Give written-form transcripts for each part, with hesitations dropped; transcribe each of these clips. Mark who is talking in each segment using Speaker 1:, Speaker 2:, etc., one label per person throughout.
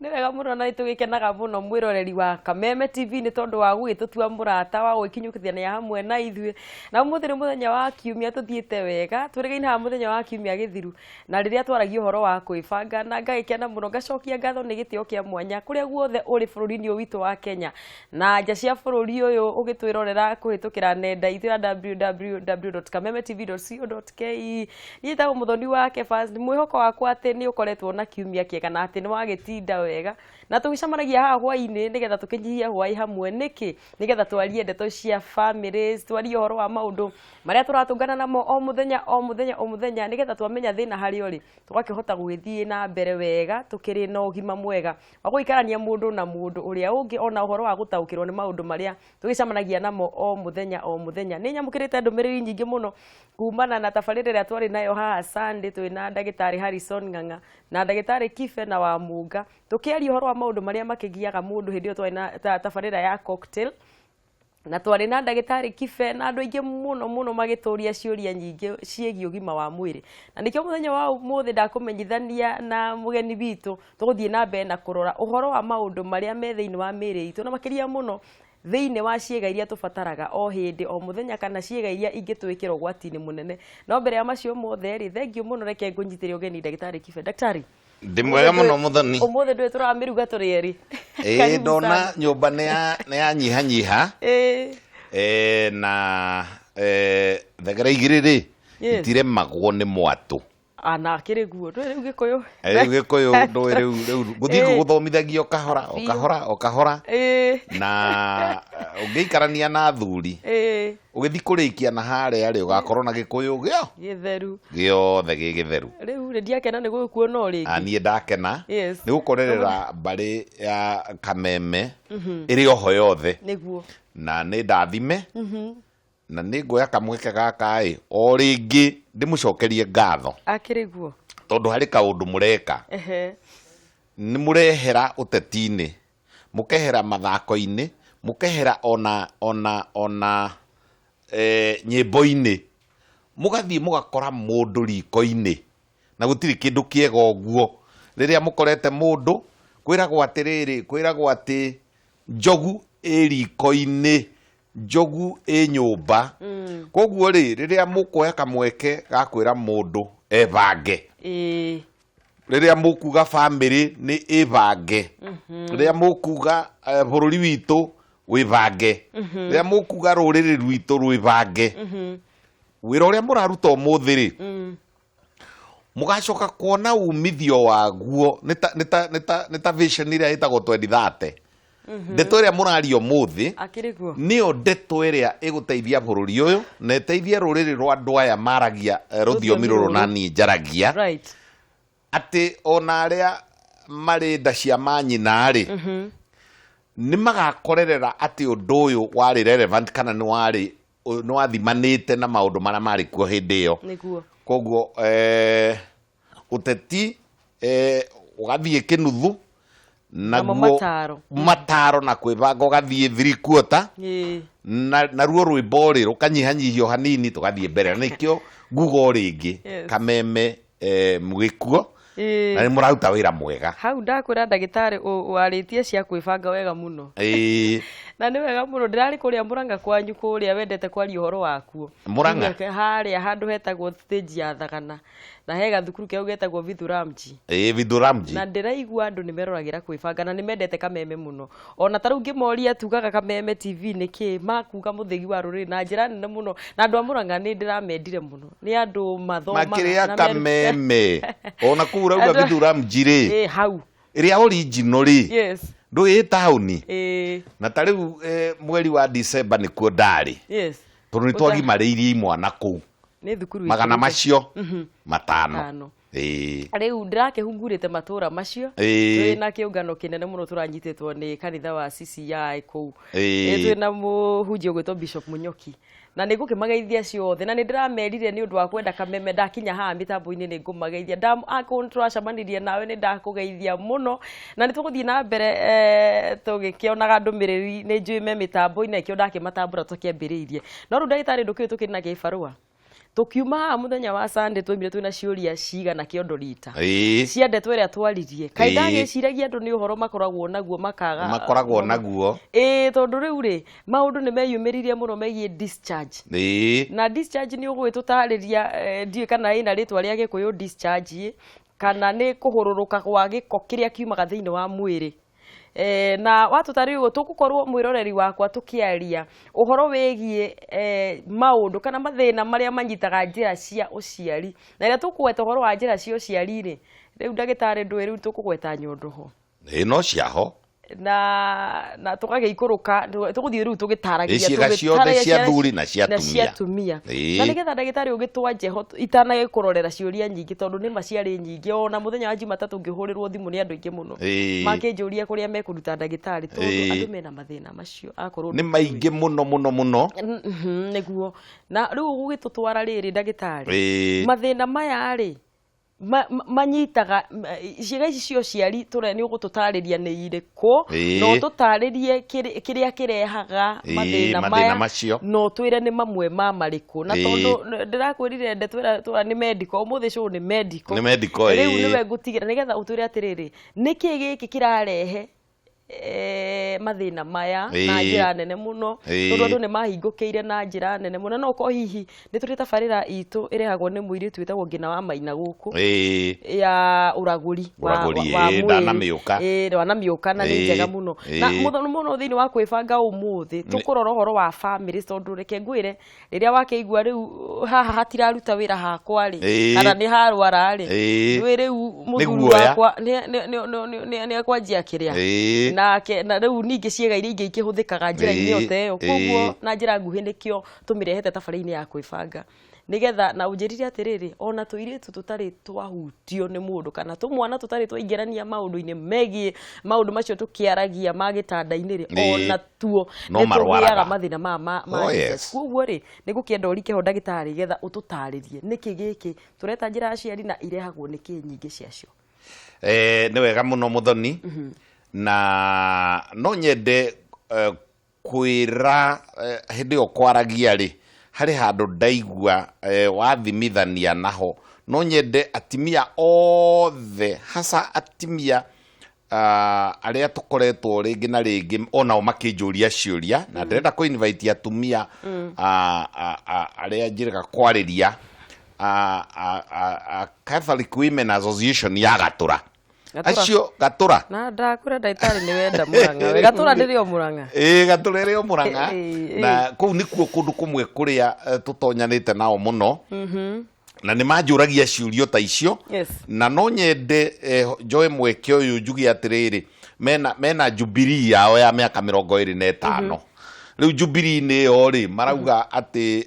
Speaker 1: Nĩ wega mũno na nĩtũgĩkenaga mũno mwĩroreri wa Kameme TV nĩ tondũ wa gũgĩtũtua mũrata wa gũgĩkinyũkithania hamwe na ithuĩ. Na ũmũthĩ nĩ mũthenya wa kiumia, tũthiĩte wega twĩrĩgaine haha mũthenya wa kiumia gĩthiru na rĩrĩa twaragia ũhoro wa kwĩbanga, na ngagĩkena mũno, ngacokia ngatho nĩ gĩtĩo kĩa mwanya kũrĩa guothe ũrĩ bũrũri-inĩ ũyũ witũ wa Kenya na nja cia bũrũri ũyũ ũgĩtwĩrorera kũhĩtũkĩra nenda itũ ya www.kamemetv.co.ke. Niĩ njĩtagwo Mũthoni wa Kebas. Mwĩhoko wakwa atĩ nĩ ũkoretwo na kiumia kĩega na atĩ nĩ wagĩtinda wega, na tũgĩcemanagia haha hwaĩ-inĩ nĩgetha tũkĩnyihie hwaĩ hamwe. Nĩkĩ? Nĩgetha twarie ndeto cia families, twarie ũhoro wa maũndũ marĩa tũratũngana namo o mũthenya o mũthenya o mũthenya, nĩgetha twamenya thĩna harĩa ũrĩ tũgakĩhota gũgĩthiĩ na mbere wega tũkĩrĩ na ũgima mwega wa gũikarania mũndũ na mũndũ ũrĩa ũngĩ, ona ũhoro wa gũtaũkĩrwo nĩ maũndũ marĩa tũgĩcemanagia namo o mũthenya o mũthenya. Nĩ nyamũkĩrĩte ndũmĩrĩri nyingĩ mũno kumana na tabarĩra ĩrĩa twarĩ nayo haha Sunday, twĩ na ndagĩtarĩ Harrison Ng'ang'a na ndagĩtarĩ Kibe na Wamunga, tũkĩaria ũhoro wa maũndũ marĩa makĩgiaga mũndũ hĩndĩ ĩyo twarĩ na tabarĩra ya cocktail, na twarĩ na ndagĩtarĩ Kibe na andũ aingĩ mũno mũno magĩtũria ciũria nyingĩ ciĩgiĩ ũgima wa mwĩrĩ. Na nĩkĩo mũthenya wa ũmũthĩ ndakũmenyithania na mũgeni witũ, tũgũthiĩ na mbere na kũrora ũhoro wa maũndũ marĩa me thĩinĩ wa mĩĩrĩ itũ, na makĩria mũno thĩinĩ wa ciĩga iria tũbataraga o hĩndĩ o mũthenya, kana ciĩga iria ingĩtwĩkĩra ũgwati-inĩ mũnene. No mbere ya macio mothe rĩ, thengiũ mũno, reke ngũnyitĩre ũgeni ndagĩtarĩ Kibe. Ndagĩtarĩ.
Speaker 2: Ndĩ mwega mũno, Mũthoni.
Speaker 1: Ũmũthĩ ndũĩ tũramĩruga tũrĩ erĩ.
Speaker 2: Ĩĩ.
Speaker 1: Karibu
Speaker 2: Ndona
Speaker 1: sana.
Speaker 2: nyũmba nĩ yanyihanyiha. Na thegere igĩrĩ rĩ itiremagwo nĩ mwatũ.
Speaker 1: Ana akĩrĩ guo ndũĩ rĩu Gĩkũyũ.
Speaker 2: Rĩu Gĩkũyũ ndũĩ rĩu ngũthiĩ gũgũthomithagia o kahora o kahora o kahora. Na ũngĩikarania na athuri, ũgĩthiĩ kũrĩkia na harĩa rĩ, ũgakorwo na Gĩkũyũ gĩo
Speaker 1: gĩtheru.
Speaker 2: Gĩothe gĩ gĩtheru.
Speaker 1: Rĩu rĩ, ndiakena nĩ gũgĩkuona o rĩngĩ.
Speaker 2: Niĩ ndakena nĩ gũkorerera mbarĩ ya Kameme ĩrĩ oho yothe. Na nĩ ndathime na nĩ nguoya kamweke gaka ĩ o rĩngĩ ndĩmũcokerie ngatho,
Speaker 1: Akĩrĩ guo.
Speaker 2: tondũ harĩ kaũndũ mũreka. Nĩ mũrehera ũteti-inĩ, mũkehera mathako-inĩ, mũkehera ona nyĩmbo-inĩ, mũgathiĩ mũgakora mũndũ riko-inĩ, na gũtirĩ kĩndũ kĩega ũguo rĩrĩa mũkorete mũndũ. Kwĩragwo atĩrĩrĩ, kwĩragwo atĩ njogu ĩ riko-inĩ, njogu ĩ nyũmba. Koguo rĩ, rĩrĩa mũkuoya kamweke ga kwĩra mũndũ ebange, rĩrĩa mũkuga bamĩrĩ nĩ ĩbange, rĩrĩa mũkuga bũrũri witũ wĩbange, rĩrĩa mũkuga rũrĩrĩ rwitũ rwĩbange, wĩra ũrĩa mũraruta ũmũthĩ rĩ, mũgacoka kuona umithio waguo nĩ ta vision ĩrĩa ĩtagwo 2030. Ndeto ĩrĩa mũraria ũmũthĩ
Speaker 1: Akĩrĩ guo.
Speaker 2: nĩyo ndeto ĩrĩa ĩgũteithia bũrũri ũyũ na ĩteithie rũrĩrĩ rwa andũ aya maragia rũthiomi rũrũ na niĩ njaragia, atĩ ona arĩa marĩ nda cia manyina rĩ, nĩ magakorerera atĩ ũndũ ũyũ warĩ relevant kana nĩ wathimanĩte na maũndũ marĩa marĩ kuo hĩndĩ ĩyo. Koguo ũteti ũgathiĩ kĩnuthu.
Speaker 1: Namo
Speaker 2: naguo
Speaker 1: mataro.
Speaker 2: Mataro na kwĩbanga ũgathiĩ 3/4. Na naruo rwĩmbo rĩ rũkanyihanyihio hanini, tũgathiĩ mbere, na nĩkĩo nguga o rĩngĩ, Kameme mũgĩkuo na nĩ mũraruta wĩra mwega.
Speaker 1: Hau ndakwĩra ndagĩtarĩ warĩtie cia kwĩbanga wega mũno. Na nĩ wega mũno. Ndĩrarĩ kũrĩa Mũrang'a kwanyu, kũrĩa wendete kwaria ũhoro wakuo.
Speaker 2: Mũrang'a?
Speaker 1: Harĩa handũ hetagwo stage ya Thagana, na he gathukuru keu getagwo Vithuramji.
Speaker 2: Ĩĩ, Vithuramji.
Speaker 1: Na ndĩraigua andũ nĩ meroragĩra kwĩbanga na nĩ mendete Kameme mũno. Ona ta rĩu ngĩmoria tugaga Kameme TV nĩ kĩ, makuga mũthĩgi wa rũrĩrĩ na njĩra nene mũno. Na andũ a Mũrang'a nĩ ndĩramendire mũno, nĩ andũ mathomaga
Speaker 2: makĩrĩa
Speaker 1: na
Speaker 2: Kameme ona kũu ũrauga Vithuramji rĩ,
Speaker 1: Ĩĩ, hau.
Speaker 2: Ĩrĩa original rĩ, ndũĩ ĩ taũni. Na ta rĩu mweri wa December nĩkuo ndarĩ, tondũ nĩ twagimarĩirie imwana kũu
Speaker 1: Nĩ thukuru
Speaker 2: magana
Speaker 1: ĩkĩrĩte
Speaker 2: macio 500.
Speaker 1: 5.
Speaker 2: Ĩĩ.
Speaker 1: Rĩu ndĩrakĩhungurĩte matũra macio. Twĩ na kĩũngano kĩnene mũno tũranyitĩtwo nĩ kanitha wa CCI kũu. Twĩ na mũhunjia ũgwĩtwo Bishop Munyoki, na nĩ ngũkĩmageithia ciothe, na nĩ ndĩramerire nĩ ũndũ wa kwenda Kameme ndakinya haha mĩtambo-inĩ nĩ ngũmageithia. Akorwo nĩ tũracemanirie nawe, nĩ ndakũgeithia mũno, na nĩ tũgũthiĩ na mbere tũgĩkĩonaga ndũmĩrĩri. Nĩ njũĩ me mĩtambo-inĩ, nĩkĩo ndakĩmatambũra tũkĩambĩrĩirie. No rĩu ndagĩtarĩ, ndũkĩũĩ tũkĩrĩ na kĩbarũa. Tũkiuma haha mũthenya wa Sunday twaimire twĩna ciũria cigana kĩondo rita
Speaker 2: Ĩĩ.
Speaker 1: cia ndeto ĩrĩa twaririe. Kaĩ
Speaker 2: Ĩĩ.
Speaker 1: ndagĩciragia andũ nĩ ũhoro makoragwo naguo makaga
Speaker 2: Makoragwo naguo.
Speaker 1: Ĩĩ, tondũ rĩu rĩ maũndũ nĩ meyumĩririe mũno megiĩ discharge. Na discharge nĩ ũgũgĩtũtarĩria, ndiũĩ kana ĩna rĩtwa rĩa Gĩkũyũ discharge ĩ, kana nĩ kũhũrũrũka gwa gĩko kĩrĩa kiumaga thĩinĩ wa mwĩrĩ. Na watũtarĩria ũguo tũgũkorwo mwĩroreri wakwa tũkĩaria ũhoro wĩgiĩ maũndũ kana mathĩna marĩa manyitaga njĩra cia ũciari. Na rĩrĩa tũkũgweta ũhoro wa njĩra cia ũciari rĩ, rĩu ndagĩtarĩ ndũĩ rĩu tũkũgweta nyondo ho.
Speaker 2: Ĩĩ, no ciaho.
Speaker 1: Na tũgagĩikũrũka tũgũthiĩ rĩu tũgĩtaragia.
Speaker 2: Ĩ, ciĩga ciothe cia athuri na cia
Speaker 1: na cia
Speaker 2: atumia.
Speaker 1: atumia. Na nĩgetha ndagĩtarĩ ũgĩtwanje ho itanagĩkũrorera ciũria nyingĩ, tondũ nĩ ma ciarĩ nyingĩ, ona mũthenya wa Jumatatũ ngĩhũrĩrwo thimũ nĩ andũ aingĩ mũno makĩnjũria kũrĩa mekũruta ndagĩtarĩ, tondũ andũ mena mathĩna macio akorwo
Speaker 2: Nĩ maingĩ mũno mũno mũno.
Speaker 1: Nĩguo. Na rĩu ũgũgĩtũtwara rĩrĩ ndagĩtarĩ, mathĩna maya rĩ manyitaga ciĩga ici cia ũciari tũre nĩ ũgũtũtarĩria nĩ irĩkũ, na ũtũtarĩrie kĩrĩa kĩrehaga mathĩna
Speaker 2: mathĩna
Speaker 1: maya
Speaker 2: macio.
Speaker 1: Na ũtwĩre nĩ mamwe ma marĩkũ. Na tondũ ndĩrakwĩrire ndeto ĩrĩa tũra nĩ medical, ũmũthĩ show nĩ medical.
Speaker 2: Nĩ medical,
Speaker 1: Rĩu nĩwe ngũtigĩra nĩgetha ũtwĩre atĩrĩrĩ, nĩkĩ gĩkĩ kĩrarehe mathĩna maya na njĩra nene mũno, tondũ andũ nĩ mahingũkĩire na njĩra nene mũno. No ũkorwo hihi nĩ tũrĩ tabarĩra itũ ĩrehagwo nĩ mũirĩtu wĩtagwo Ngina wa Maina gũkũ ya ũragũri wa
Speaker 2: Ũragũri,
Speaker 1: wa mwĩrĩ.
Speaker 2: Ndanamĩũka.
Speaker 1: Ĩĩ, ndanamĩũka na nĩ njega mũno. Na mũno mũno thĩinĩ wa kwĩbanga ũmũthĩ tũkũrora ũhoro wa family, tondũ reke ngwĩre rĩrĩa wakĩigua rĩu haha hatiraruta wĩra hakwa rĩ, kana nĩ harwara rĩ, ndũĩ rĩu mũthuri
Speaker 2: guoya.
Speaker 1: wakwa nĩ ekwanjia kĩrĩa nake. Na rĩu ningĩ ciĩga iria ingĩ ikĩhũthĩkaga njĩra-inĩ o ta ĩyo. Koguo na njĩra nguhĩ nĩkĩo tũmĩrehete tabarĩra-inĩ ya kwĩbanga, nĩgetha na ũnjĩrire atĩrĩrĩ, ona tũirĩtu tũtarĩ twahutio nĩ mũndũ kana tũmwana tũtarĩ twaingĩrania maũndũ-inĩ megiĩ maũndũ macio tũkĩaragia ma gĩtanda-inĩ rĩ, ona tuo
Speaker 2: No
Speaker 1: nĩ tũgĩaga
Speaker 2: marwaraga.
Speaker 1: mathĩna ma
Speaker 2: Oh,
Speaker 1: discharge.
Speaker 2: yes.
Speaker 1: Koguo rĩ nĩ gũkĩenda ũrike ho ndagĩtarĩ getha ũtũtarĩrie nĩkĩ gĩkĩ tũreta njĩra ya aciari na irehagwo nĩkĩ nyingĩ ciacio.
Speaker 2: Nĩ wega mũno Mũthoni, na no nyende kwĩra hĩndĩ ĩyo kwaragia rĩ, harĩ handũ ndaigua wathimithania naho. No nyende atimia othe, hasa atimia arĩa tũkoretwo rĩngĩ na rĩngĩ onao makĩnjũria ciũria, na ndĩrenda kũ invite atumia arĩa njĩrĩga kwarĩria a Catholic Women Association ya Gatũra.
Speaker 1: Gatũra.
Speaker 2: Acio Gatũra.
Speaker 1: Na ndakwĩra ndagĩtarĩ nĩ wenda Mũrang'a we. Gatũra ndĩrĩ o Mũrang'a.
Speaker 2: Ĩĩ, Gatũra ĩrĩ o Mũrang'a. Na kũu nĩkuo kũndũ kũmwe kũrĩa tũtonyanĩte nao mũno, na nĩ manjũragia ciũrio ta icio. Na no nyende njoe mweke ũyũ njuge atĩrĩrĩ, mena jubilee yao ya mĩaka 25. Rĩu jubilee-inĩ ĩyo rĩ, marauga atĩ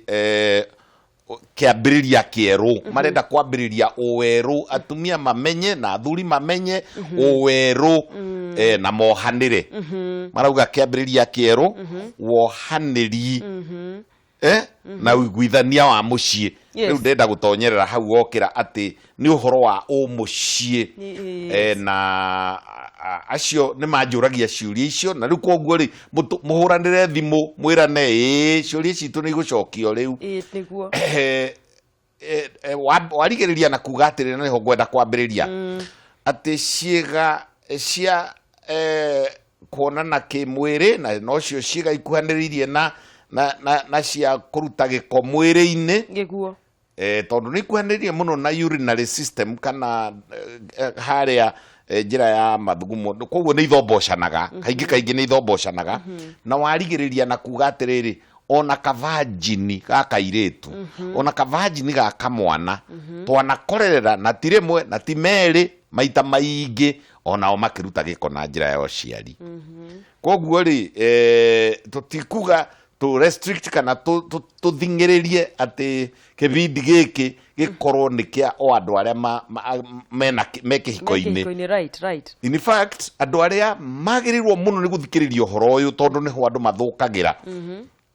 Speaker 2: kĩambĩrĩria kĩerũ, marenda kwambĩrĩria ũwerũ, atumia mamenye na athuri mamenye ũwerũ na mohanĩre. Marauga kĩambĩrĩria kĩerũ, wohanĩri na ũiguithania wa mũciĩ. Rĩu ndĩrenda gũtonyerera hau wokĩra atĩ nĩ ũhoro wa ũmũciĩ. Na acio nĩ manjũragia ciũria icio, na rĩu koguo rĩ mũhũranĩre thimũ mwĩrane ĩĩ ciũria citũ nĩ igũcokio rĩu.
Speaker 1: Ĩĩ, nĩguo.
Speaker 2: Warigĩrĩria na kuga atĩrĩ, na nĩho ngwenda kwambĩrĩria, atĩ ciĩga cia kuonana kĩmwĩrĩ na nocio ciĩga ikuhanĩrĩirie na cia kũruta gĩko mwĩrĩ-inĩ.
Speaker 1: Nĩguo.
Speaker 2: Tondũ nĩ ikuhanĩrĩirie mũno na urinary system kana harĩa njĩra ya mathugumo, koguo nĩ ithombocanaga kaingĩ kaingĩ nĩ ithombocanaga. Na warigĩrĩria na kuga atĩrĩrĩ, ona kavanjini ga kairĩtu, ona kavanjini ga kamwana twanakorerera, na ti rĩmwe na ti merĩ, maita maingĩ onao makĩruta gĩko na njĩra ya ũciari. Koguo rĩ tũtikuga tũ restrict kana tũthing'ĩrĩrie atĩ kĩbindi gĩkĩ gĩkorwo nĩ kĩa o andũ arĩa mena me kĩhiko-inĩ.
Speaker 1: Kĩhiko-inĩ, right.
Speaker 2: In fact, andũ arĩa magĩrĩirwo mũno nĩ gũthikĩrĩria ũhoro ũyũ, tondũ nĩho andũ mathũkagĩra,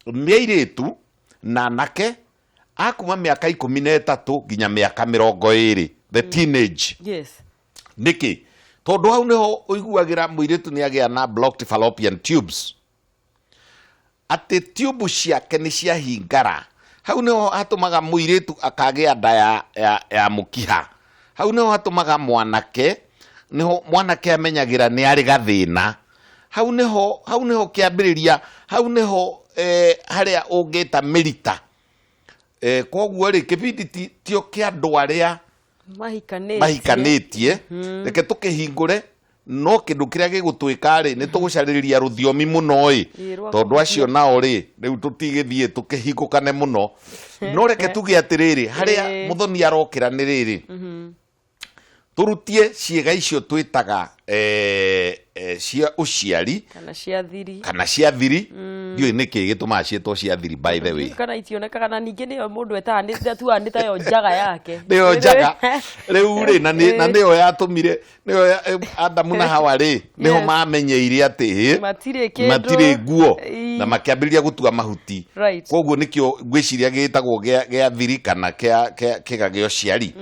Speaker 2: nĩ airĩtu na anake a kuma mĩaka 13 nginya mĩaka 20, the teenage. Nĩkĩ? Tondũ hau nĩho ũiguagĩra mũirĩtu nĩ agĩa na blocked fallopian tubes, atĩ tube ciake nĩ ciahingara. Hau nĩho hatũmaga mũirĩtu akagĩa nda ya mũkiha. Hau nĩho hatũmaga mwanake, nĩho mwanake amenyagĩra nĩ arĩ gathĩna. Hau nĩho kĩambĩrĩria, hau nĩho harĩa ũngĩta mĩrita. Koguo rĩ, kĩbindi tio kĩa andũ arĩa
Speaker 1: mahikanĩtie.
Speaker 2: Mahikanĩtie. Reke tũkĩhingũre, no kĩndũ kĩrĩa gĩgũtwĩka rĩ, nĩ tũgũcarĩria rũthiomi mũno ĩ.
Speaker 1: Ĩ, rwa
Speaker 2: Tondũ acio nao rĩ, rĩu tũtigĩthiĩ tũkĩhingũkane mũno, no reke tuge atĩrĩrĩ, harĩa Mũthoni arokĩra nĩ rĩrĩ, tũrutie ciĩga icio twĩtaga cia ũciari
Speaker 1: kana cia thiri.
Speaker 2: Kana cia thiri. Ndiũĩ nĩkĩ gĩtũmaga ciĩtwo cia thiri, by the way.
Speaker 1: Kana itionekaga, na ningĩ nĩyo mũndũ etaga atuaga nĩ tayo njaga yake.
Speaker 2: Nĩyo njaga rĩu rĩ, na nĩyo yatũmire, nĩyo Adamu na Hawa rĩ, nĩho mamenyeire atĩ hĩ,
Speaker 1: matirĩ kĩndũ.
Speaker 2: Matirĩ nguo na makĩambĩrĩria gũtua mahuti. Koguo nĩkĩo ngwĩciria gĩtagwo gĩa thiri kana kĩa kĩga gĩa ũciari.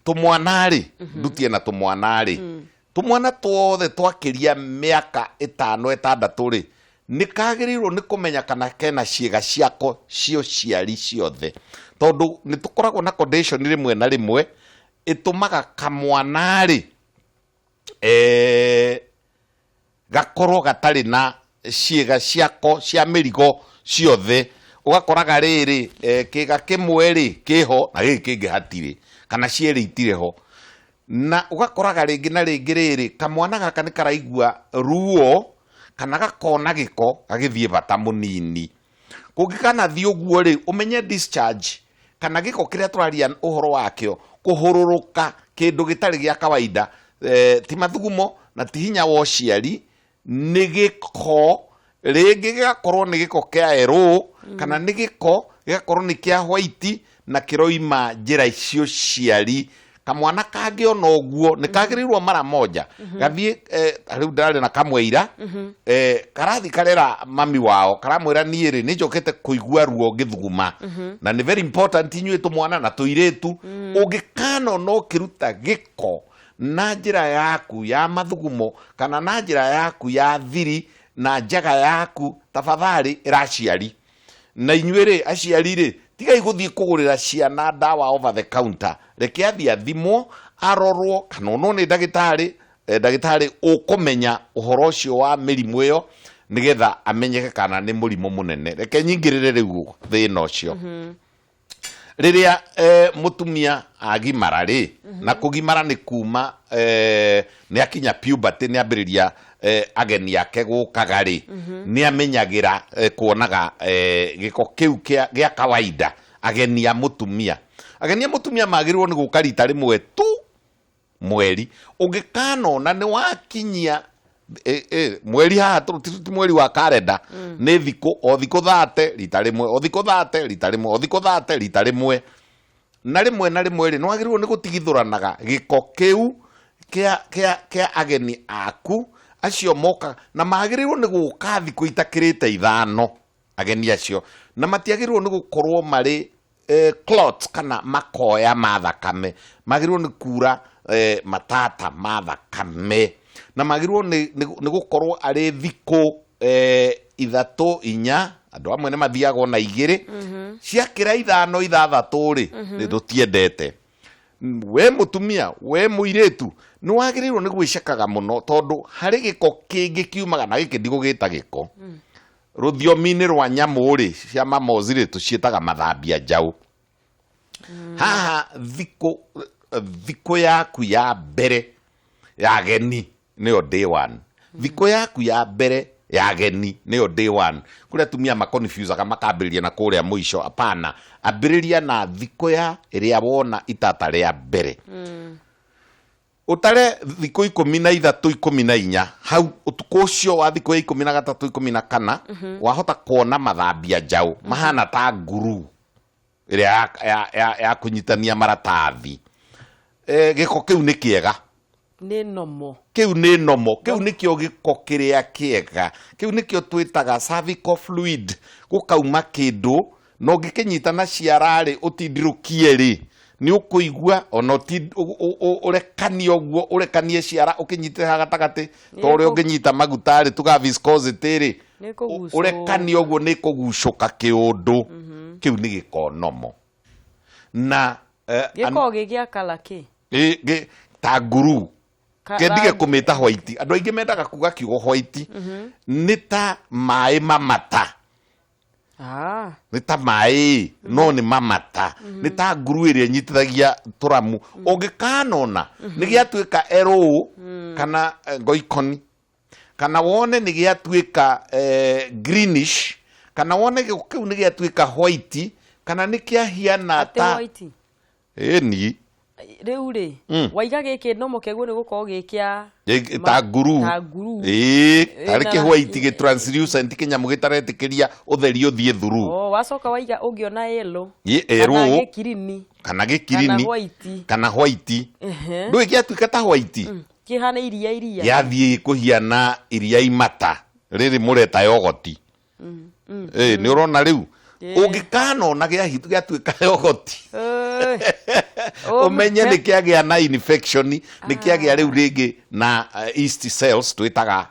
Speaker 2: Tũmwana rĩ, ndutie na tũmwana rĩ, tũmwana tuothe twakĩria mĩaka 5, 6 rĩ, nĩ kagĩrĩirwo nĩ kũmenya kana kena ciĩga ciako cia ũciari ciothe, tondũ nĩ tũkoragwo na condition rĩmwe na rĩmwe ĩtũmaga kamwana rĩ, gakorwo gatarĩ na ciĩga ciako cia mĩrigo ciothe. Ũgakoraga rĩrĩ, kĩga kĩmwe rĩ kĩho na gĩkĩ kĩngĩ hatirĩ, kana cierĩ itirĩ ho. Na ũgakoraga rĩngĩ na rĩngĩ rĩrĩ, kamwana gaka nĩ karaigua ruo kana gakona gĩko gagĩthiĩ bata mũnini. Kũngĩkanathiĩ ũguo rĩ, ũmenye discharge kana gĩko kĩrĩa tũraria ũhoro wakĩo kũhũrũrũka kĩndũ gĩtarĩ gĩa kawaida, ti mathugumo na ti hinya wa ũciari, nĩ gĩko. Rĩngĩ gĩgakorwo nĩ gĩko kĩa erũ, kana nĩ gĩko gĩgakorwo nĩ kĩa white na kĩroima njĩra icio ciari. Kamwana kangĩona ũguo nĩ kagĩrĩirwo mara moja gathiĩ. Rĩu ndarĩ na kamwe ira, karathi karera mami wao, karamwĩra, "Niĩ rĩ, nĩ njokete kũigua ruo ngĩthuguma." Na nĩ very important inyuĩ tũmwana na tũirĩtu, ũngĩkanona ũkĩruta gĩko na njĩra yaku ya mathugumo kana na njĩra yaku ya thiri na njaga yaku, tafadhali ĩraciari. Na inyuĩ rĩ, aciari rĩ, tigai gũthiĩ kũgũrĩra ciana ndawa over the counter. Reke athiĩ athimwo, arorwo kana onwo nĩ ndagĩtarĩ, ndagĩtarĩ ũkũmenya ũhoro ũcio wa mĩrimũ ĩyo, nĩgetha amenyeke kana nĩ mũrimũ mũnene. Reke nyingĩrĩre rĩu thĩna ũcio. Rĩrĩa mũtumia agimara rĩ, na kũgimara nĩ kuma nĩ akinya puberty, nĩ ambĩrĩria ageni ake gũkaga rĩ, nĩ amenyagĩra kuonaga gĩko kĩu gĩa kawaida. Ageni a mũtumia magĩrĩirwo nĩ gũka rita rĩmwe tu mweri. Ũngĩkanona nĩ wakinyia mweri haha, ti mweri wa karenda, nĩ thikũ, o thikũ 30 rita rĩmwe, o thikũ 30 rita rĩmwe, o thikũ 30 rita rĩmwe. Na rĩmwe na rĩmwe rĩ, nĩ wagĩrĩirwo nĩ gũtigithũranaga gĩko kĩu kĩa ageni aku acio moka, na magĩrĩirwo nĩ gũka thikũ itakĩrĩte 5 ageni acio, na matiagĩrĩirwo nĩ gũkorwo marĩ clots kana makoya ma thakame. Magĩrĩirwo nĩ kura matata ma thakame, na magĩrĩirwo nĩ gũkorwo arĩ thikũ 3, 4. Andũ amwe nĩ mathiaga ona 2. Ciakĩra 5, 6 rĩ, nĩ tũtiendete. We mũtumia, we mũirĩtu, nĩ wagĩrĩirwo nĩ gwĩcekaga mũno, tondũ harĩ gĩko kĩngĩ kiumaga, na gĩkĩ ndigũgĩta gĩko. Rũthiomi-inĩ rwa nyamũ rĩ, cia mamozi rĩ, tũciĩtaga mathambia njaũ. Haha thikũ yaku ya mbere ya ageni nĩyo day one. Thikũ yaku ya mbere ya ageni nĩyo day one. Kũrĩa atumia maconfusaga, makambĩrĩria na kũrĩa mũico. Hapana, ambĩrĩria na thikũ ya ĩrĩa wona itata rĩa mbere. Ũtare thikũ 13, 14. Hau ũtukũ ũcio wa thikũ ya 13, 14, wahota kuona mathambia njaũ mahana ta nguru ĩrĩa ya kũnyitania maratathi. Gĩko kĩu nĩ kĩega.
Speaker 1: Nĩ nomo.
Speaker 2: Kĩu nĩ nomo. Kĩu nĩkĩo gĩko kĩrĩa kĩega. Kĩu nĩkĩo twĩtaga cervical fluid. Gũkauma kĩndũ, na ũngĩkĩnyita na ciara rĩ, ũtindirũkie rĩ, nĩ ũkũigua ona ũrekanie ũguo, ũrekanie ciara ũkĩnyitĩre haha gatagatĩ, ta ũrĩa ũngĩnyita maguta rĩ, tuga viscosity rĩ.
Speaker 1: Nĩ kũgucũka.
Speaker 2: Ũrekanie ũguo nĩ kũgucũka kĩũndũ kĩu nĩ gĩkonomo na
Speaker 1: Gĩkoragwo gĩ gĩa kala kĩ?
Speaker 2: Ta nguru. Kendige kũmĩta white, andũ aingĩ mendaga kuga kiugo white, nĩ ta maĩ mamata. Nĩ ta maĩ no nĩ mamata, nĩ ta nguru ĩrĩa ĩnyitithagia tũramu. Ũngĩkanona nĩ gĩatuĩka erũ kana ngoikoni, kana wone nĩ gĩatuĩka greenish, kana wone kĩu nĩ gĩatuĩka white, kana nĩ kĩahiana
Speaker 1: Atĩ
Speaker 2: ta
Speaker 1: white.
Speaker 2: Ĩni.
Speaker 1: Rĩu rĩ, waiga gĩkĩ nomo kĩaguo nĩ gũkorwo gĩ kĩa
Speaker 2: Ta nguru.
Speaker 1: Ta nguru.
Speaker 2: Ĩĩ, tarĩ
Speaker 1: na-
Speaker 2: kĩhwaiti gĩ translucent, kĩnyamũ gĩtaretĩkĩria ũtheri ũthiĩ through.
Speaker 1: Oh, wacoka waiga ũngĩona yellow
Speaker 2: Erũ.
Speaker 1: kana gĩkirini
Speaker 2: kana
Speaker 1: kana
Speaker 2: gĩkirini
Speaker 1: white.
Speaker 2: Kana white. Ndũĩ gĩatuĩka ta white.
Speaker 1: Kĩhana iria iria.
Speaker 2: Gĩathiĩ kũhiana iria imata rĩrĩ mũreta yogoti. Ĩ nĩ ũrona rĩu ũngĩkanona gĩatuĩka yogoti, ũmenye nĩ kĩagĩa na infection, nĩ kĩagĩa rĩu rĩngĩ na yeast cells twĩtaga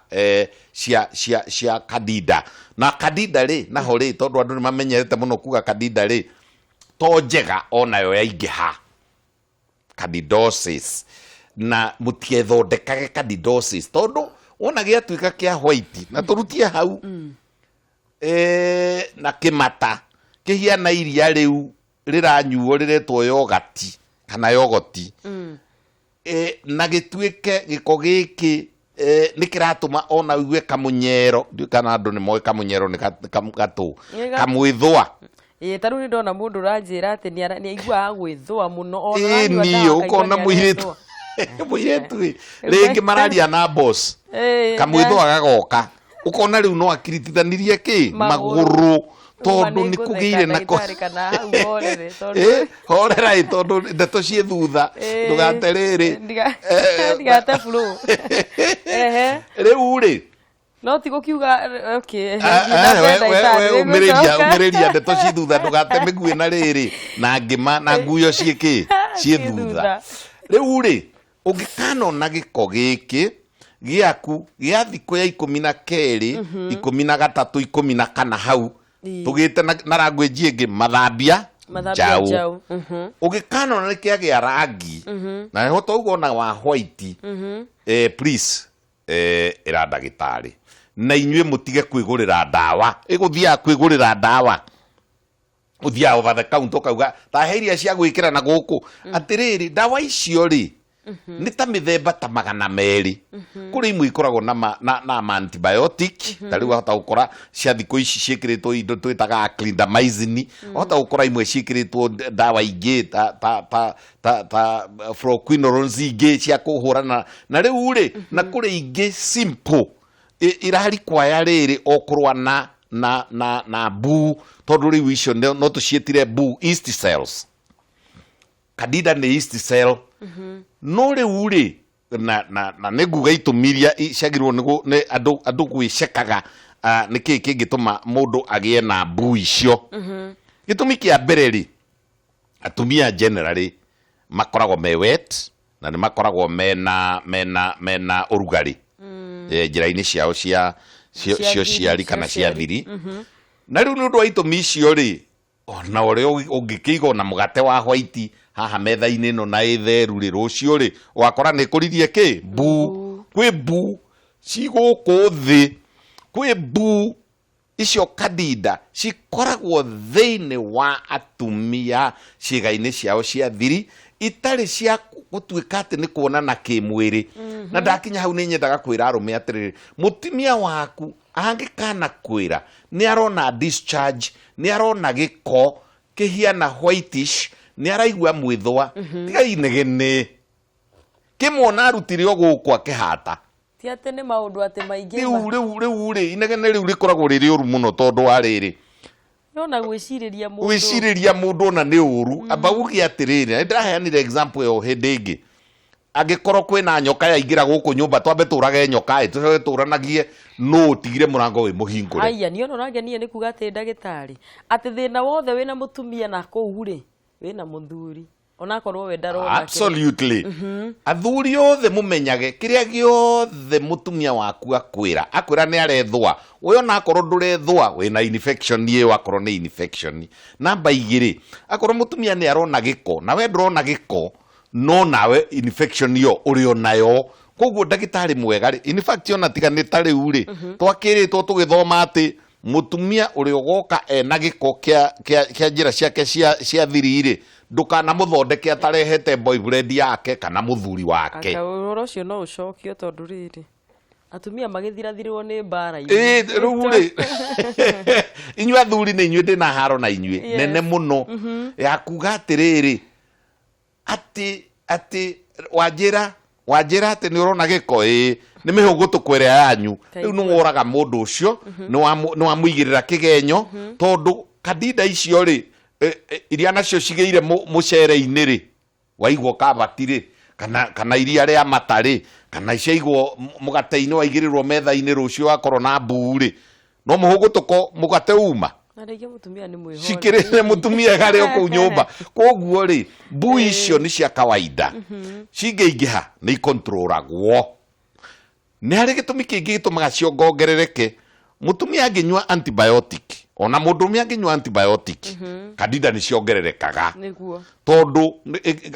Speaker 2: cia candida. Na candida rĩ, naho rĩ, tondũ andũ nĩ mamenyerete mũno kuga candida rĩ, to njega onayo yaingĩha, candidosis. Na mũtigethondekage candidosis, tondũ wona gĩatuĩka kĩa white na tũrutie hau na kĩmata kĩhiana iria rĩu rĩranyuo rĩretwo yogati kana yogoti, na gĩtuĩke gĩko gĩkĩ nĩ kĩratũma ona ũigue kamũnyero. Ndiũĩ kana andũ nĩ moĩ kamũnyero nĩ gatũ.
Speaker 1: Nĩ
Speaker 2: Kamwĩthũa.
Speaker 1: Ĩĩ, ta rĩu nĩ ndona mũndũ ũranjĩra atĩ nĩ aiguaga gwĩthũa mũno ona aranyua
Speaker 2: Ĩni.
Speaker 1: ndawa akaigua
Speaker 2: Ũkona
Speaker 1: nĩ
Speaker 2: mũirĩtu
Speaker 1: arethũa.
Speaker 2: mũirĩtu ĩ, rĩngĩ mararia na boss, kamwĩthũa gagoka, ũkona rĩu no akiritithanirie kĩ
Speaker 1: Magũrũ.
Speaker 2: magũrũ
Speaker 1: Rĩu ma
Speaker 2: tondũ
Speaker 1: nĩ
Speaker 2: nĩ
Speaker 1: ngũtheka
Speaker 2: kũgĩire nako.
Speaker 1: Ndagĩtarĩ, kana hau horere tondũ
Speaker 2: Horera ĩ, tondũ ndeto ciĩ thutha. Ndũgate rĩrĩ.
Speaker 1: Ndigate flow. Ehe.
Speaker 2: Rĩu rĩ,
Speaker 1: No ti gũkiuga okay.
Speaker 2: Ah,
Speaker 1: Thiĩ na
Speaker 2: ah,
Speaker 1: mbere, ndagĩtarĩ,
Speaker 2: we ũmĩrĩria.
Speaker 1: nĩngũcoka.
Speaker 2: Ũmĩrĩria, ndeto ci thutha, ndũgate mĩguĩ na rĩrĩ na ngĩma na nguyo ciĩkĩ ciĩ
Speaker 1: Ciĩ
Speaker 2: thutha.
Speaker 1: thutha.
Speaker 2: Rĩu rĩ, ũngĩkanona gĩko gĩkĩ gĩaku gĩa thikũ ya 12, 13, 14 hau, tũgĩte na language ĩngĩ mathambia
Speaker 1: Mathambia
Speaker 2: njaũ.
Speaker 1: njaũ.
Speaker 2: Ũngĩkanona nĩ kĩagĩa rangi na nĩho tauga ona wa white, please ĩra ndagĩtarĩ na inyuĩ mũtige kwĩgũrĩra ndawa. Ĩgũthiaga kwĩgũrĩra ndawa, ũthiaga over the counter ũkauga ta he iria cia gwĩkĩra na gũkũ. Atĩrĩrĩ, ndawa icio rĩ, nĩ ta mĩthemba ta 200. Kũrĩ imwe ikoragwo na ma antibiotic, ta rĩu wahota gũkora cia thikũ ici ciĩkĩrĩtwo indo twĩtaga clindamycin, wahota gũkora imwe ciĩkĩrĩtwo ndawa ingĩ ta fluoroquinolones, ingĩ cia kũhũrana na rĩu rĩ, na kũrĩ ingĩ simple irarikwaya rĩrĩ o kũrũa na mbuu, tondũ rĩu icio no tũciĩtire mbuu, yeast cells. Candida nĩ yeast cell. No rĩu rĩ, na nĩ nguga itũmi iria ciagĩrĩirwo nĩ andũ gwĩcekaga, nĩ kĩĩ kĩngĩtũma mũndũ agĩe na mbuu icio. Gĩtũmi kĩa mbere rĩ, atumia generally makoragwo me wet na nĩ makoragwo mena ũrugarĩ njĩra-inĩ ciao cia
Speaker 1: Cia
Speaker 2: cia
Speaker 1: thiri,
Speaker 2: ũciari kana
Speaker 1: cia
Speaker 2: cia thiri. Na rĩu nĩ ũndũ wa itũmi icio rĩ, ona ũrĩa ũngĩkĩiga ona mũgate wa white haha metha-inĩ ĩno na ĩtheru rĩ, rũciũ rĩ ũgakora nĩ ĩkũririe kĩ mbuu. Kwĩ mbuu ci gũkũ thĩ, kwĩ mbuu icio candida cikoragwo thĩinĩ wa atumia ciĩga-inĩ ciao cia thiri itarĩ cia gũtuĩka atĩ nĩ kuonana kĩmwĩrĩ. Na ndakinya hau nĩ nyendaga kwĩra arũme atĩrĩrĩ, mũtumia waku angĩkana kwĩra nĩ arona discharge, nĩ arona gĩko kĩhiana whitish, nĩ araigua mwĩthũa, tigai inegene kĩmwona arutire o gũkũ akĩhata.
Speaker 1: Ti atĩ nĩ maũndũ atĩ maingĩ.
Speaker 2: Rĩu rĩ, inegene rĩu rĩkoragwo rĩrĩ ũru mũno tondũ wa rĩrĩ,
Speaker 1: No na gwĩcirĩria mũndũ.
Speaker 2: Gwĩcirĩria mũndũ ona nĩ ũru. Amba uge atĩrĩrĩ, nĩ ndĩraheanire example ĩyo hĩndĩ ĩngĩ, angĩkorwo kwĩna nyoka yaingĩra gũkũ nyũmba, twambe tũrage nyoka ĩ, tũcoke tũranagie nũ ũtigire mũrango wĩ mũhingũre.
Speaker 1: Haiya, niĩ ona ũrangenia nĩ kuga atĩ ndagĩtarĩ atĩ thĩna wothe wĩna mũtumia na kũu rĩ wĩna mũthuri. Onakorwo we ndarona kĩrĩa-
Speaker 2: Absolutely. Athuri othe mũmenyage kĩrĩa gĩothe mũtumia waku akwĩra, akwĩra nĩ arethũa, we ona akorwo ndũrethũa wĩna infection ĩyo, akorwo nĩ infection. Namba igĩrĩ, akorwo mũtumia nĩ arona gĩko na we ndũrona gĩko, no nawe infection ĩyo ũrĩ o nayo. Koguo ndagĩtarĩ mwega rĩ, in fact ona tiga nĩ ta rĩu rĩ, twakĩrĩtwo tũgĩthoma atĩ mũtumia ũrĩa ũgoka ena gĩko kĩa njĩra ciake cia thiri rĩ, ndũkanamũthondeke atarehete boyfriend yake kana mũthuri wake.
Speaker 1: Aka ũhoro ũcio no ũcokio tondũ rĩrĩ atumia magĩthirathirwo nĩ mbara.
Speaker 2: Ĩĩ, rĩu rĩ, inyuĩ athuri nĩ inyuĩ ndĩna haro na inyuĩ nene mũno ya kuga atĩrĩrĩ, atĩ wanjĩra atĩ nĩ ũrona gĩko, ĩĩ nĩ mĩhũgũtũko ĩrĩa yanyu. Rĩu nĩ woraga mũndũ ũcio, nĩ wamũigĩrĩra kĩgenyo, tondũ kandinda icio rĩ, iria nacio cigĩire mũcere-inĩ rĩ, waigwo kabati rĩ, kana iria rĩa mata rĩ, kana ciaigwo mũgate-inĩ waigĩrĩrwo metha-inĩ rũciũ wakorwo na mbuu rĩ, no mũhũgũtũko mũgate uma.
Speaker 1: Na rĩngĩ mũtumia nĩ mwĩhore.
Speaker 2: Cikĩrĩre mũtumia harĩ o kũu nyũmba. Koguo rĩ, mbui icio nĩ cia kawaida, cingĩingĩha nĩ ikontrolagwo. Nĩ harĩ gĩtũmi kĩngĩ gĩtũmaga ciongongerereke. Mũtumia angĩnyua antibiotic, ona mũndũrũme angĩnyua antibiotic, kandida nĩ ciongererekaga.
Speaker 1: Nĩguo.
Speaker 2: Tondũ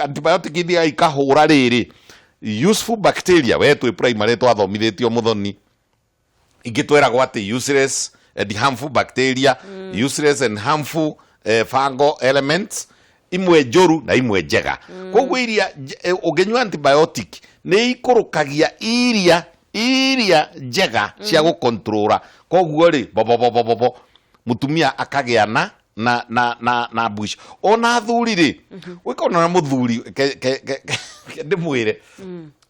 Speaker 2: antibiotic ithiaga ikahũra rĩrĩ useful bacteria. We twĩ primary twathomithĩtio mũthoni ingĩ tweragwo atĩ useless and harmful bacteria, useless and harmful fungal elements, imwe njũru na imwe njega. Koguo iria ũngĩnyua antibiotic nĩ ikũrũkagia iria njega cia gũkontrora. Koguo rĩ, bobobobobo, mũtumia akagĩa na mbu icio. Ona athuri rĩ, ũngĩkona na mũthuri, ke ndĩmwĩre,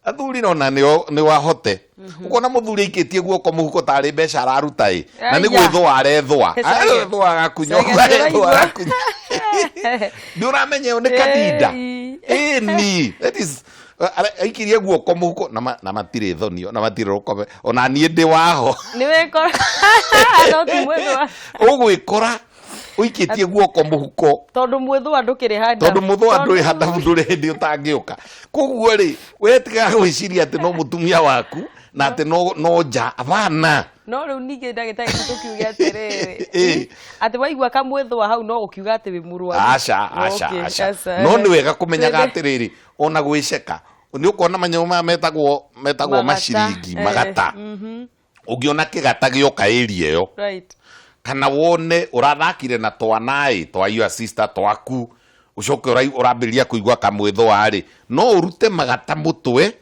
Speaker 2: athuri nona nĩ wahote ũkona mũthuri aikĩtie guoko mũhuko tarĩ mbeca araruta ĩ, na nĩ
Speaker 1: Aya.
Speaker 2: gwĩthũa arethũa.
Speaker 1: Cege.
Speaker 2: Arethũa agakunya,
Speaker 1: Cege, nĩ
Speaker 2: arethũa
Speaker 1: ũraigua?
Speaker 2: agakunya. Nĩ ũramenya ĩyo nĩ kandinda.
Speaker 1: Ĩĩ.
Speaker 2: Ĩni that is aikirie guoko mũhuko na matirĩ thoni na matirĩ rũkobe, ona niĩ ndĩ waho.
Speaker 1: Nĩ wĩkora no ti mwĩthũa.
Speaker 2: Ũgwĩkora ũikĩtie guoko mũhuko.
Speaker 1: Tondũ mwĩthũa ndũkĩrĩ handa.
Speaker 2: Tondũ mũthũa ndũrĩ handabu, ndũrĩ hĩndĩ ũtangĩũka. Koguo rĩ, we tigaga gwĩciria atĩ no mũtumia waku na atĩ no nja abana.
Speaker 1: No rĩu ningĩ ndagĩtarĩ tũkiuge atĩrĩrĩ,
Speaker 2: Ĩĩ.
Speaker 1: atĩ waigua kamwĩthũa hau no ũkiuga atĩ wĩ mũrwaru?
Speaker 2: Aca, aca.
Speaker 1: Okay,
Speaker 2: aca.
Speaker 1: aca.
Speaker 2: No nĩ wega kũmenyaga
Speaker 1: Twende.
Speaker 2: atĩrĩrĩ, ona gwĩceka nĩ ũkona manyamũ maya metagwo
Speaker 1: Magata.
Speaker 2: maciringi, magata. Ũngĩona kĩgata gĩoka area ĩyo, kana wone ũrathakire na twanaĩ twa your sister twaku, ũcoke ũrambĩrĩria kũigua kamwĩthũa rĩ, no ũrute magata mũtwe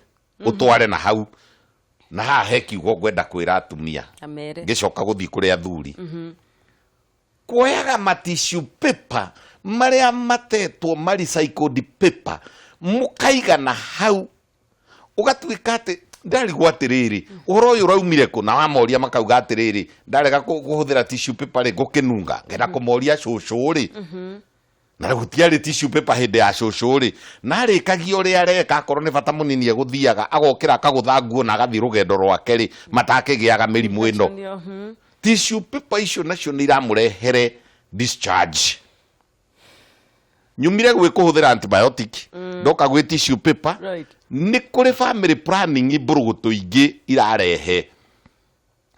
Speaker 2: ũtware na hau. Na haha he kiugo ngwenda kwĩra atumia.
Speaker 1: Amere.
Speaker 2: Ngĩcoka gũthiĩ kũrĩ athuri. Kuoyaga ma tissue paper marĩa matetwo ma recycled paper mũkaigana hau, ũgatuĩka atĩ ndarigwo atĩrĩrĩ, ũhoro ũyũ ũraumire kũ? Na wamoria makauga atĩrĩrĩ, ndarega kũhũthĩra tissue paper rĩ, ngũkĩnunga. Ngenda kũmoria cũcũ rĩ, na gũtiarĩ tissue paper hĩndĩ ya cũcũ rĩ, na arĩkagia ũrĩa areka, akorwo nĩ bata mũnini egũthiaga agokĩra akagũtha nguo na agathiĩ rũgendo rwake rĩ, matakĩgĩaga mĩrimũ ĩno. Tissue paper icio nacio nĩ iramũrehere discharge. Nyumire gwĩ kũhũthĩra antibiotic, ndoka gwĩ tissue paper. Nĩ kũrĩ family planning mbũrũgũtũ ingĩ irarehe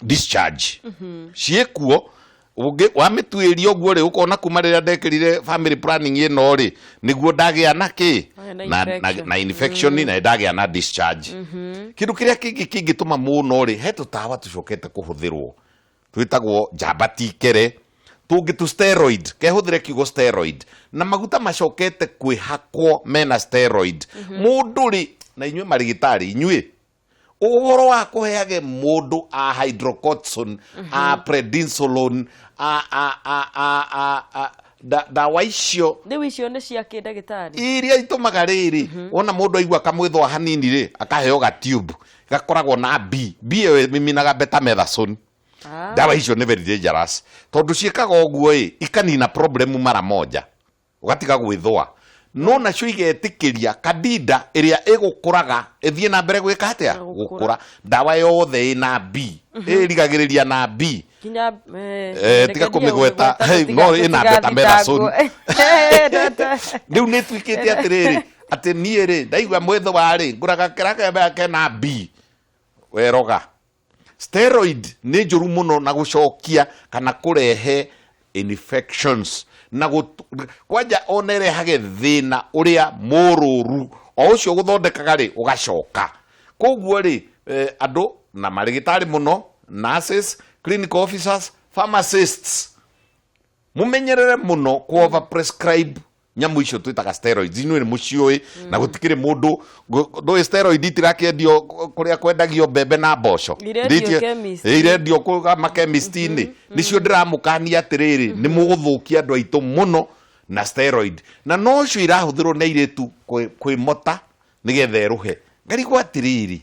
Speaker 2: discharge, ciĩkuo. Wamĩtuĩria ũguo rĩ, ũkona kuma rĩrĩa ndekĩrire family planning ĩno rĩ, nĩguo ndagĩa na kĩ?
Speaker 1: Wagĩa na
Speaker 2: Na
Speaker 1: infection.
Speaker 2: Na infection, na ndagĩa na discharge. Kĩndũ kĩrĩa kĩngĩ kĩngĩtũma mũno rĩ, he tũtawa tũcokete kũhũthĩrwo twĩtagwo njamba tikere, tũngĩ tu steroid, kehũthĩre kiugo steroid, na maguta macokete kwĩhakwo mena steroid. Mũndũ rĩ, na inyuĩ marigitari, inyuĩ ũhoro wa kũheage mũndũ a hydrocortisone, a prednisolone, a a a a a a ndawa icio.
Speaker 1: Rĩu icio nĩ cia kĩ, ndagĩtarĩ?
Speaker 2: Iria itũmaga rĩrĩ, wona mũndũ aigua kamwĩthũa hanini rĩ, akaheo ga tube gakoragwo na B B ĩyo ĩmiminaga betamethasone. Ndawa icio nĩ very dangerous, tondũ ciĩkaga ũguo ĩ, ikanina problem mara moja, ũgatiga gwĩthũa, no nacio igetĩkĩria kandida ĩrĩa ĩgũkũraga ĩthiĩ na mbere gwĩka atĩa?
Speaker 1: Na gũkũra.
Speaker 2: Gũkũra. Ndawa yothe ĩna B ĩrigagĩrĩria na B.
Speaker 1: Kinya
Speaker 2: Tiga kũmĩgweta, hey, no ĩna betamethasone. Rĩu nĩ ĩtuĩkĩte atĩrĩrĩ, atĩ niĩ rĩ ndaigua mwĩthũa rĩ, ngũraga kĩrĩa kena B weroga. Steroid nĩ njũru mũno na gũcokia kana kũrehe infections na kwanja ona ĩrehage thĩna ũrĩa mũrũru o ũcio gũthondekaga rĩ ũgacoka. Koguo rĩ, andũ na marĩgĩtarĩ mũno, nurses, clinical officers, pharmacists, mumenyerere mũno ku over prescribe nyamũ icio twĩtaga steroids. Inyuĩ nĩ mũciũĩ na gũtikĩrĩ mũndũ ndũĩ steroid itirakĩendio kũrĩa kwendagio mbembe na mboco.
Speaker 1: Irendio chemist.
Speaker 2: Irendio kũu makemist-inĩ. Nĩcio ndĩramũkania atĩrĩrĩ, nĩ mũgũthũkia andũ aitũ mũno na steroid, na nocio irahũthĩrwo nĩ airĩtu kwĩmota nĩgetha erũhe. Ngarigwo atĩrĩrĩ,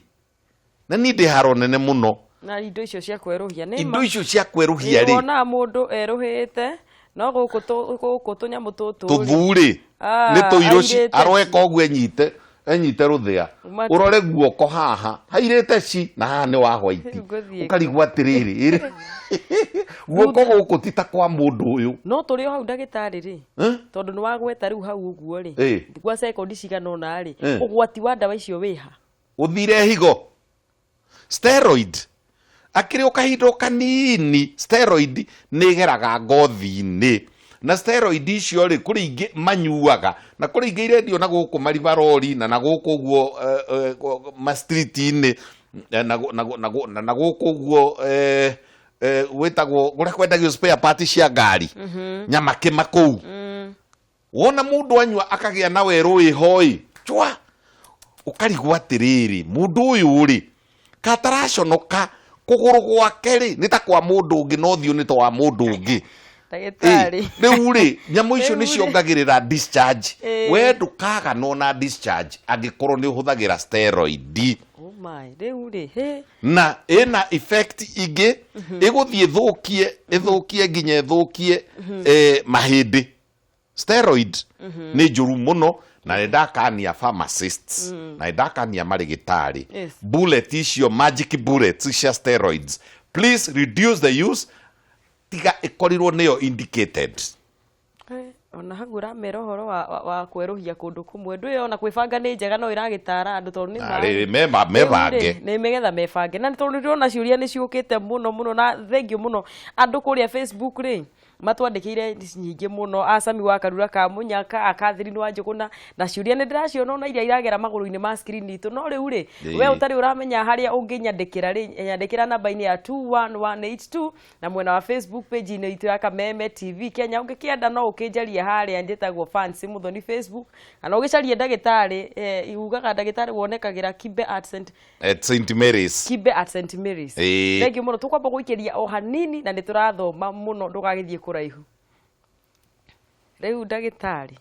Speaker 2: na niĩ ndĩ haro nene mũno
Speaker 1: na indo icio cia kwerũhia nĩ
Speaker 2: indo icio cia kwerũhia rĩ,
Speaker 1: wonaga mũndũ erũhĩte no gũkũ gũkũ tũnyamũ tũtũ rĩ,
Speaker 2: tũthurĩ
Speaker 1: Ah,
Speaker 2: nĩ tũirũ ci
Speaker 1: airĩte
Speaker 2: aroeka ũguo enyite rũthĩa, ũrore guoko haha hairĩte ci na haha nĩ wa white,
Speaker 1: Ngũthiĩ.
Speaker 2: Ũkarigwo atĩrĩrĩ, guoko gũkũ ti ta kwa mũndũ ũyũ.
Speaker 1: No tũrĩ o hau, ndagĩtarĩ rĩ,
Speaker 2: Eh?
Speaker 1: tondũ nĩ wagweta rĩu hau ũguo rĩ, gwa sekondi cigana ũna rĩ, ũgwati wa ndawa icio wĩha?
Speaker 2: Ũthire higo. Steroid akĩrĩ o kahinda o kanini, steroid nĩ ĩgeraga ngothi-inĩ, na steroid icio rĩ, kũrĩ ingĩ manyuaga na kũrĩ ingĩ irendio na gũkũ maribarori na gũkũ ũguo ma-street-inĩ na gũkũ ũguo gwĩtagwo kũrĩa kwendagio spare part cia ngari, nyamakĩma kũu. Wona mũndũ anyua akagĩa na werũ wĩho ĩ chwa, ũkarigwo atĩrĩrĩ, mũndũ ũyũ rĩ kataraconoka, kũgũrũ gwake rĩ nĩ ta kwa mũndũ ũngĩ na ũthiũ nĩ ta wa mũndũ ũngĩ.
Speaker 1: Ndagĩtarĩ.
Speaker 2: Rĩu rĩ, nyamũ icio
Speaker 1: Rĩu
Speaker 2: nĩ
Speaker 1: rĩ.
Speaker 2: ciongagĩrĩra discharge. We ndũkaganwo na discharge angĩkorwo nĩ ũhũthagĩra steroid.
Speaker 1: Oh my, rĩu rĩ, hĩ.
Speaker 2: Na ĩna effect ingĩ ĩgũthiĩ ĩthũkie ĩthũkie nginya ĩthũkie mahĩndĩ. Steroid nĩ njũru mũno, na nĩ ndakania pharmacists na nĩ ndakania marĩgĩtarĩ, bullet icio, magic bullets cia steroids, please reduce the use tiga ĩkorirwo nĩyo indicated.
Speaker 1: Ona hau ũramera ũhoro wa kwerũhia kũndũ kũmwe, ndũĩ ona kwĩbanga nĩ njega, no ĩragĩtara andũ tondũ nĩ
Speaker 2: Na
Speaker 1: ma
Speaker 2: rĩrĩ mebange.
Speaker 1: Rĩu rĩ, nĩ nĩgetha mebange, na tondũ ndĩrona ciũria nĩ ciũkĩte mũno mũno, na thengiũ mũno andũ kũrĩa Facebook rĩ matwandĩkĩire nyingĩ mũno, acami wa Karura ka Mũnyaka, a Catherine wa Njũgũna, na ciũria nĩ ndĩraciona ona iria iragera magũrũ-inĩ ma screen itũ. No rĩu rĩ, we ũtarĩ ũramenya harĩa ũngĩnyandĩkĩra rĩ, nyandĩkĩra namba-inĩ ya 21182 na mwena wa Facebook page-inĩ itũ ya Kameme TV Kenya. Ũngĩkĩenda no ũkĩnjarie harĩa njĩtagwo Fancy Muthoni Facebook, kana ũgĩcarie ndagĩtarĩ, ugaga ndagĩtarĩ wonekagĩra Kibe at St
Speaker 2: At St Mary's.
Speaker 1: Kibe at St Mary's. Thengiũ mũno. Tũkwamba gũikĩria o hanini na nĩ tũrathoma mũno, ndũgagĩthiĩ kũraihu. Rĩu ndagĩtarĩ,